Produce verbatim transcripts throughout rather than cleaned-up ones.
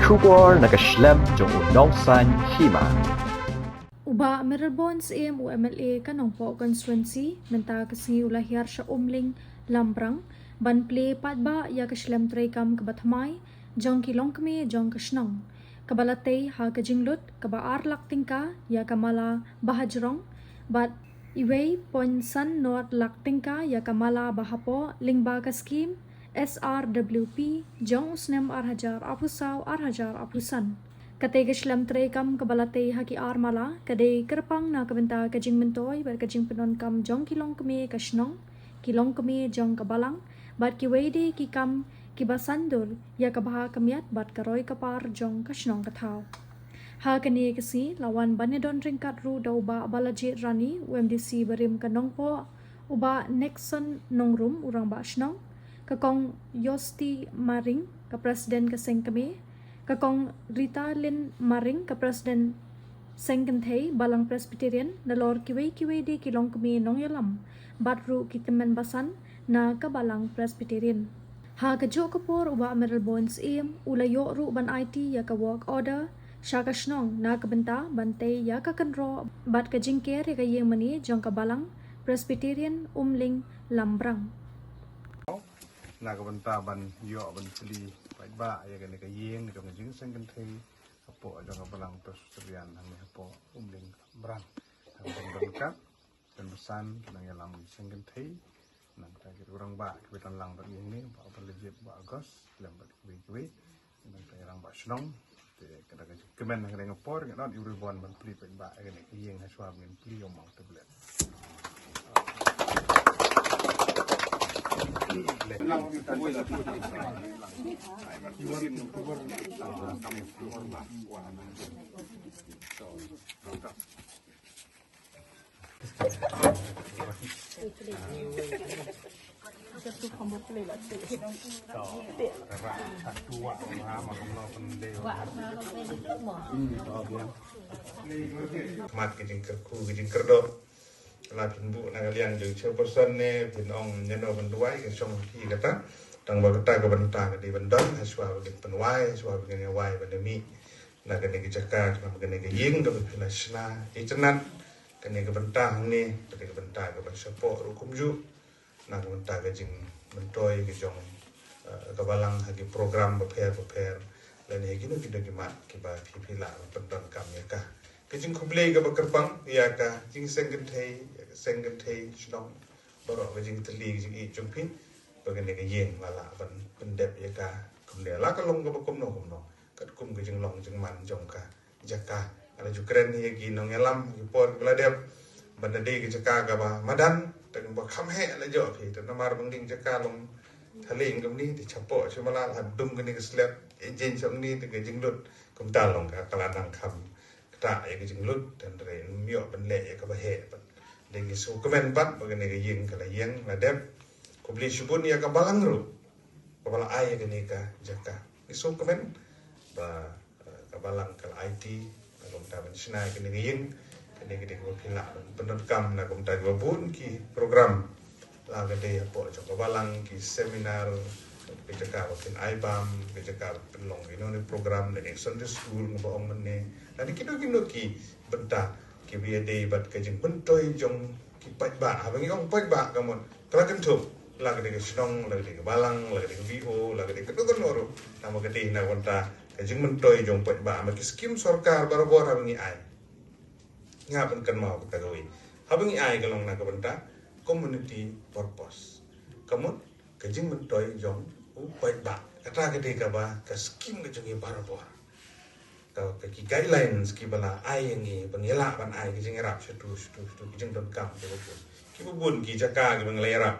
Khubor na ka shlem jong u nongsaiñ hima. U Bah Mayralborn Syiem, u M L A ka Nongpoh Constituency, mynta ka sngi u la hiar sha Umling Lambrang ban plie paidbah ïa ka shlem treikam kaba thymmai jong ki longkmie jong ka shnong, kaba la tei ha ka jinglut kaba ar lak tyngka ïa ka mala bahajrong bad wei point san nod lak tyngka ïa ka mala bahapoh lyngba ka skhim S R W P jong u snem ar hajar arphew saw ar hajar arphew san. Katei ka shlem treikam kaba la tei ha ki ar mala ka dei kyrpang na ka bynta ka jingmyntoi bad ka jingpyndonkam jong ki longkmie ka shnong, ki longkmie jong ka balang bad kiwei de ki kam kiba saiñdur ïa ka bha ka miat bad ka roi ka par jong ka shnong ka thaw. Ha kane ka sngi la wan ban ïadon ryngkat ruh da u Bah Balajied Rani, u M D C barim ka Nongpoh, u Bah Nixon Nongrum, u Rangbah Shnong, ka Kong Yosti Maring, ka President ka Seng Kmie, ka Kong Rita Lynn Maring, ka President Seng Kynthei Balang Presbyterian, nalor kiwei kiwei de ki longkmie nongïalam bad ruh ki tymmen basan na ka Balang Presbyterian. Ha kajuh ka por u Bah Mayralborn Syiem u la ïoh ruh ban aiti ïa ka work order sha ka shnong na ka bynta ban tei ïa ka kynroh bad ka jingker ïa ka ïing mane jong ka Balang Presbyterian Umling Lambrang. Na ka bynta ban ïoh ban plie paidbah ïa kane ka ïing jong ka Jingseng Kynthei hapoh jong ka Balang Presbyterian hangne hapoh Umling Lambrang. Hangne ka bynta ban basan ki nongïalam Jingseng Kynthei, nangta ki rangbah kiba don lang bad ïing ne, Bah Balajied, Bah August, lem bad kiwei kiwei, nangta ki rangbah shnong. Te ka da ka jingkmen ha kane ka por, ngi don ïa u ribbon ban plie paidbah ïa kane ka ïing hashwa ban plie ïa u maw tablet. Mat ka jingkyrkhu, ka jingkyrdoh. La phin buh na ka liang jong chairperson ne phin ong ïano ban duwai, ka shong phi kata. Tang ba kata ka bynta ka dei ban don, hashwa ba kin pynwai, hashwa ba kin ïa wai ban da mih na kane ka jaka, na kane ka ïing kaba phi la shna itynnat. Kane ka bynta hangne ka dei ka bynta kaba shapoh ruh kumjuh. Na ka bynta ka jingmyntoi ka jong, eh, ka balang ha ki program bapher bapher lane ha kino kino ki mat kiba phi phi lah ban pyndonkam ïa ka. Ka jingkhublei kaba kyrpang ïa ka Jingseng Kynthei, ïa ka Seng Kynthei Shnong baroh, ka jingtylli ka jingïeit jong phi ba kane ka ïing la lah ban pyndep ïa ka kumne, la ka long kaba kumno kumno. Katkum ka jinglong jingman jong ka jaka. Nga la ju kren ïa ki nongïalam ha ki por kiba la dep ban da dei ka jaka kaba madan, tang ba kham heh la ïoh phi, te namar ba nga dei jaka long thaleng kumne, te shapoh sha mala la dum kane ka slab, ïa jeng sha kumne, te ka jinglut kumta long ka, ka la nang kham ktah ïa ka jinglut, te hynrei ym ïoh ban leh ïa kaba heh pat. Te ngi sngewkmen pat ba kane ka ïing ka la ïeng la dep. Khublei shibun ïa ka balang ruh kaba la ai ïa kane ka jaka. Ngi sngewkmen ba, eh, ka balang ka la aiti na ka bynta ban shna ïa kane ka ïing. Kane ka dei kaba phi lah ban pyndonkam na ka bynta kiba bun ki program, la ka dei hapoh jong ka balang, ki seminar, ka jaka ba kin ai bam, ka jaka ba pynlong ïa kino kino program, lane Sunday school nga ba ong mynne, lane kino kino ki bynta kiba ïa dei bad ka jingmyntoi jong ki paidbah. Haba ngi ong paidbah ka mut ka la kynthup la ka dei ka shnong, la ka dei ka balang, la ka dei ka V O, la ka dei kano kano ruh. Namar ka dei na ka bynta ka jingmyntoi jong paidbah, namar ki skim sorkar barabor haba ngi ai, ngi hap ban kynmaw kata kawei, haba ngi ai ka long na ka bynta community purpose. Ka mut ka jingmyntoi jong u paidbah. Kata ka dei kaba ka skim ka jong ngi barabor. Ka, ka ki guidelines kiba la ai ïa ngi ba ngi lah ban ai ka jingïarap shatu shatu shatu, ki jingdonkam kiba bun, kiba bun ki jaka kiba ngi la ïarap.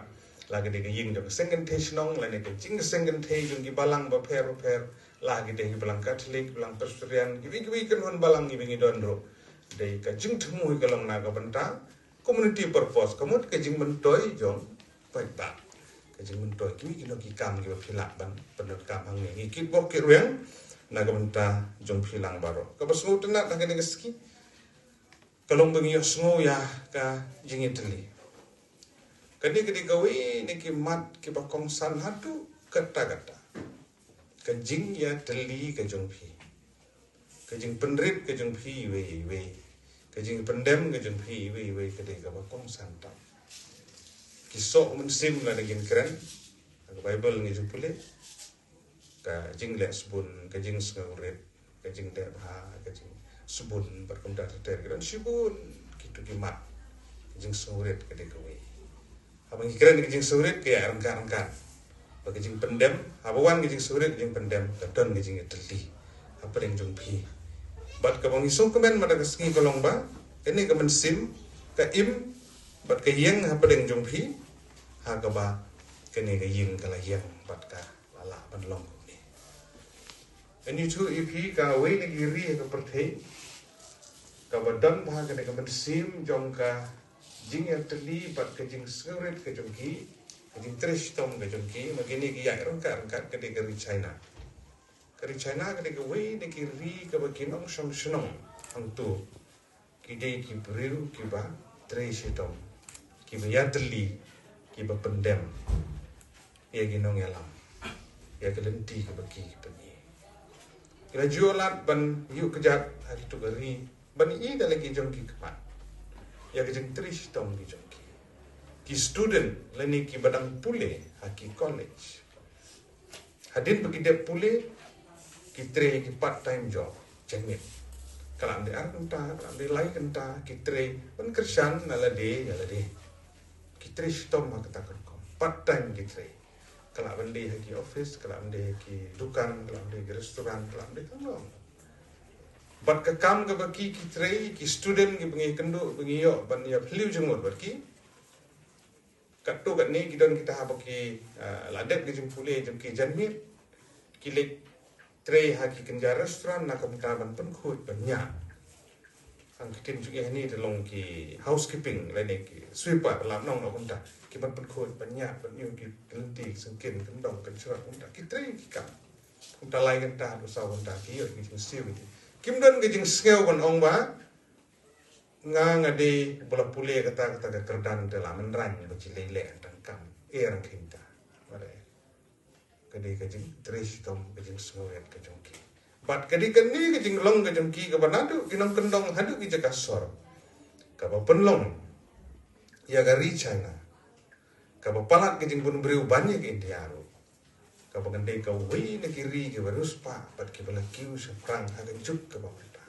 La ka dei ka ïing jong ka Seng Kynthei Shnong, lane ka Jingseng Kynthei jong ki balang bapher bapher, la ka dei ki balang Katholik, balang Presbyterian, kiwei kiwei ki kynhun balang kiba ngi don ruh. Dei ka jingthmu ka long na ka bynta community purpose, ka mut ka jingmyntoi jong paidbah. Ka jingmyntoi kiwei kino ki kam kiba phi lah ban pyndonkam hangne. Ngi kitbok kitrwiang na ka bynta jong phi lang baroh. Kaba sngewtynnat ha kane ka sngi ka long ba ngi ïohsngew ïa ka jingïatylli. Kane ka dei kawei na ki mat kiba kongsan haduh katta katta, ka jingïatylli ka jong phi. Ka jingpynrit ka jong phi iwei iwei, ka jingpyndem ka jong phi iwei iwei ka dei kaba kongsan tam. Ki soh mynsiem lada ngin kren, ha ka Baibl ngi ju pule, ka jingleh sbun, ka jingsngewrit, ka jingleh bha, ka jingsbun, bad kumta ter ter, ki don shibun kito ki mat ka jingsngewrit ka dei kawei. Haba ngi kren ka jingsngewrit ka ïaryngkat ryngkat bad ka jingpyndem. Haba wan ka jingsngewrit, ka jingpyndem, ka don ka jingïatylli hapdeng jong phi. Bad kaba ngi sngewkmen mynta ka sngi ka long ba kane ka mynsiem ka im bad ka ïeng hapdeng jong phi, ha kaba kane ka ïing ka la ïeng bad ka la lah ban long kumne. Ngi ïathuh ïa phi, kawei na ki ri ha ka pyrthei kaba don bha kane ka mynsiem jong ka jingïatylli bad ka jingsngewrit ka jong ki, ka jingtrei shitom ka jong ki, ma kine ki ïaryngkat ryngkat, ka dei ka ri China. Ka ri China ka dei kawei na ki ri kaba ki nongshong shnong hangto ki dei ki briew kiba trei shitom, kiba ïatylli, kiba pyndem ïa ki nongïalam ïa ka lynti kaba ki pynïaid. Ki la ju lad ban ïuh kjat ha kito ka ri ban ïohi da la ki jong ki khmat ïa ka jingtrei shitom ki jong ki. Ki student lane kiba dang pule ha ki college, hadien ba ki dep pule, ki trei ki part time job janmiet. Ka lah ban dei ar kynta, ka lah ban dei lai kynta, ki trei ban kyrshan na lade ïa lade. Ki trei shitom ha kata ka rukom, part time ki trei. Ka lah ban dei ha ki office, ka lah ban dei ha ki dukan, ka lah ban dei ha ki restaurant, ka lah ban dei ha ki nong. Bad ka kam kaba ki, ki trei, ki student kiba ngi kynduh ba ngi ïoh ban ïa phylliew jingmut bad ki, katto katne ki don kita haba ki, ah, la dep ki jingpule jong ki janmiet, ki leit trei ha ki kynja restaurant na ka bynta ban pynkhuid ban ñiah. Hangta ki ktien jong ngi hangne te long ki housekeeping lane ki sweeper, lah ban ong na kumta, ki ban pynkhuid ban ñiah, ban ïoh ki lynti, ki syngkien, ki kyndong, ki shrap, kumta ki trei ki kam. Kumta lai kynta haduh saw kynta ki ïoh ki jingsiew ki. Kim don ki jingsngew ban ong ba nga, nga dei ba la pule kata, kata ka kyrdan te la mynrang ba shi lei leh tang kam. Eh, rang kynta. Ka dei ka jingtrei shitom, ka jingsngewrit ka jong ki. Bad ka dei kane ka jinglong ka jong ki kaba naduh ki nongkyndong haduh ki jaka sor, kaba pynlong ïa ka ri China, kaba palat ka jingbun briew ban ïa ka India ruh, kaba kan dei kawei na ki ri kiba riewspah bad kiba la kiew shaphrang ha ka juk kaba mynta.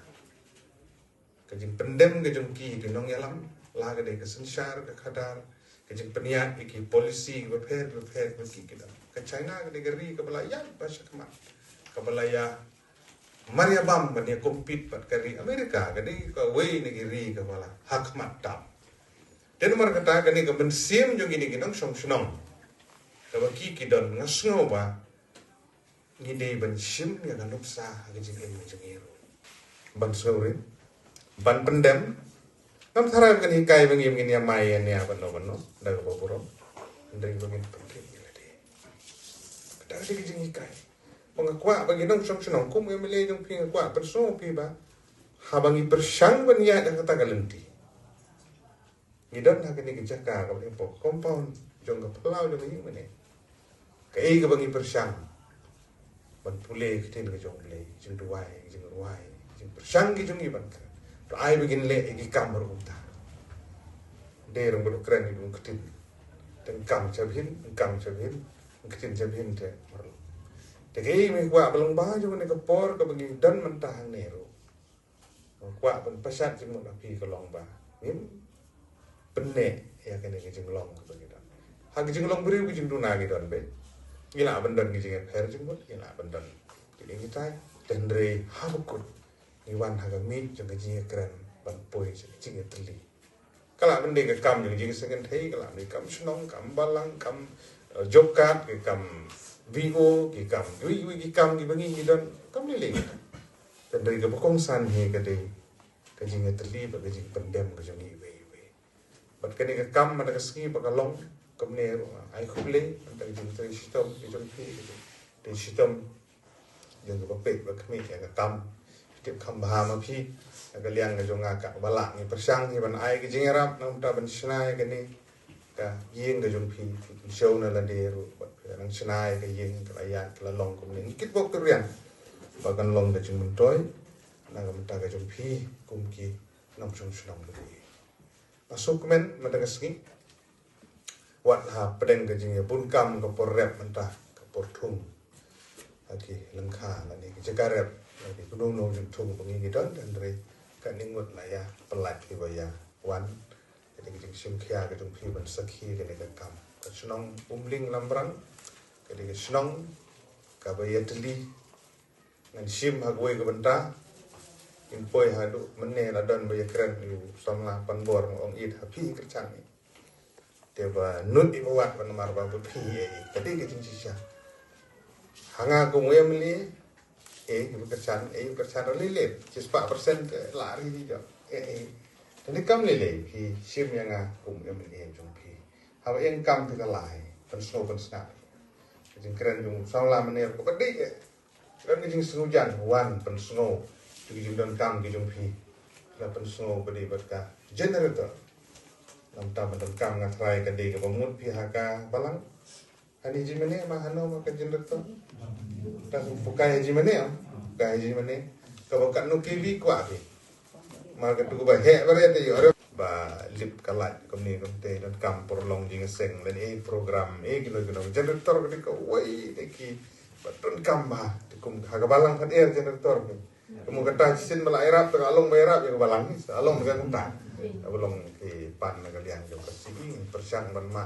Ka jingpyndem ka jong ki, ki nongïalam, la ka dei ka synshar, ka khadar, ka jingpynïaid ïa ki policy kiba pher, kiba pher, kiba ki, ki dang. Ka China ka dei ka ri kaba la ïaid ba shakhmat, kaba la ïa mar ïa bam ban ïa compete bad ka ri America, ka dei kawei na ki ri kaba la hakhmat tam. Te namar kata kane ka mynsiem jong kine ki nongshong shnong kaba ki, ki don, nga sngew ba ngi dei ban shim ïa ka nuksa ha ka jingim jong ngi ruh. Ban sngewrit, ban pyndem. Ngam tharai ba kan hikai ba ngim ngin ïa mai ïa nia bano bano da kaba burom. Hynrei ba ngin pynkit ïa lade. Kata ka dei ka jinghikai. Ba nga kwah ba ngi nongshong shnong kum u M L A jong phi, nga kwah pynsngew phi ba haba ngi pyrshang ban ïaid ha kata ka lynti, ngi don ha kane ka jaka kaba ngi pok compound jong ka phyllaw jong ka ïing mane. Kaei kaba ngi pyrshang? Ban pule ka ktien ka jong U Blei, jingduwai, jingrwai, jingpyrshang ki jong ngi ban kren. To ai ba ngin leh ïa ki kam ruh kumta. Dei rang ba duk kren ïa ka ktien. Te kam sha bhin, kam sha bhin, ktien sha bhin te marlo. Te kaei ba ngi kwah ba lyngba jong kane ka por kaba ngi don mynta hangne ruh, nga kwah ban pashat jingmut ha phi ka long ba ngin pynneh ïa kane ka jinglong kaba ngi don. Ha ka jinglong briew ka jingduna ngi don beit. Ngi lah ban don ka jingïapher jingmut, ngi lah ban don kine kitai. Hynrei haba kut ngi wan ha ka miej jong ka jingïakren ban poi sha ka jingïatylli. Ka lah ban dei ka kam jong ka jingsngewthuh, ka lah ban dei kam shnong, kam balang, kam, eh, job card, ki kam V O, ki kam, ki, ki, ki kam kiba ngi, ngi don, kam lei lei. Hynrei kaba kongsan hi ka dei ka jingïatylli bad ka jingpyndem ka jong ngi iwei iwei. Bad kane ka kam mynta ka sngi ba ka long kumne ruh, ai khublei mynta ka jingtrei shitom ka jong phi, ka jingtrei shitom jong kiba peit ba khmih ïa ka kam. Tip kham bha ma phi, na ka liang ka jong nga, kaba lah ngi pyrshang hi ban ai ka jingïarap na ka bynta ban shna ïa kane ka ïing ka jong phi. Phi pynshong na lade ruh bad phi nang shna ïa ka ïing, ka la ïaid ka la long kumne. Ngi kit bok kit riang ba kan long ka jingmyntoi. na ka bynta ka jong phi kum ki nongshong shnong ba phi. Nga sngewkmen mynta ka sngi, wat ha pdeng ka jingïabun kam ka por rep mynta ka por thung ha ki lyngkha lane ki jaka rep lane ki kynnoh nong jingthung ba ngi ngi don, hynrei kane ngut la ïa pyllait kiba ïa wan. Kane ka jingshim khia ka jong phi ban sakhi kane ka kam. Ka shnong Umling Lambrang, kane ka shnong kaba ïatylli. Ngan shim ha kawei ka bynta, in poi haduh mynne la don ba ïakren ïa u samla Panbor, nga ong ïeit ha phi kyrchan ïa. Te ba nud i ba wad ba namar ba ba phi ïa i. Ka dei ka jingshisha. Ha nga kum u M L A, eh, i ba kyrchan, eh, i ba kyrchan ra lei lei. Shispah percent, eh, la ri ri jong. Eh, eh. Te ni kam lei lei, phi shim ïa nga kum u M L A jong phi. Haba ïeng kam phi ka lai, pynsngew pynsngew. Ka jingkren jong u samla mynne ka ba dei, eh. Kren ka jingsngewjan, wan pynsngew ïa ki jingdonkam ki jong phi. La pynsngew ka dei bad ka generator. Namar ba donkam nga tharai ka dei kaba mut phi ha ka balang. Hani jingmane ma hano ma ka generator. Ta bukai jingmane am. Bukai jingmane. Kaba katno K V kwah phi. Ma ka tu ba heh ba re te ïoh re. Ba lip ka light kumne kumte, donkam por long jingseng lane eh program eh kino kino. Generator ka dei kawei de ki ba donkam ba te kum ha ka balang phan er generator ki. Kum kata shisien ba la ïarap, te ka long ba ïarap ïa ka balang ni, sa long ka kumta. Ka ba long ki pan na ka liang ka pyrshang, pyrshang ban ma.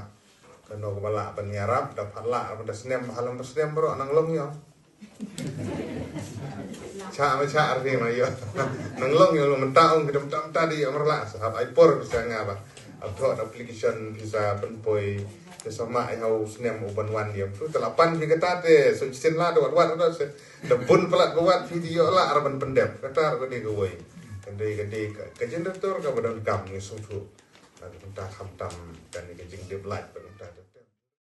Kano kaba lah ban ïarap, da phat lah ban da snem, ba halam ba snem baroh nang long ïa. Cha ma cha arni ma ïa. Nang long ïa, long mynta ong kita mynta mynta di amar lah, sa hap ai por sa nga ba. Upload application visa pynpoi, te sa ma ai hau snem u ban wan ïa. Tu te la pan phi kata te, so shisien la da wat wat da se. Da bun palat ba wat phi te ïoh lah ar ban pyndep. Kata ar ka dei kawei. Ka dei, ka dei ka, ka generator kaba donkam ngi sngewthuh. Ka dei khamtam kane ka jingdep light ba donkam.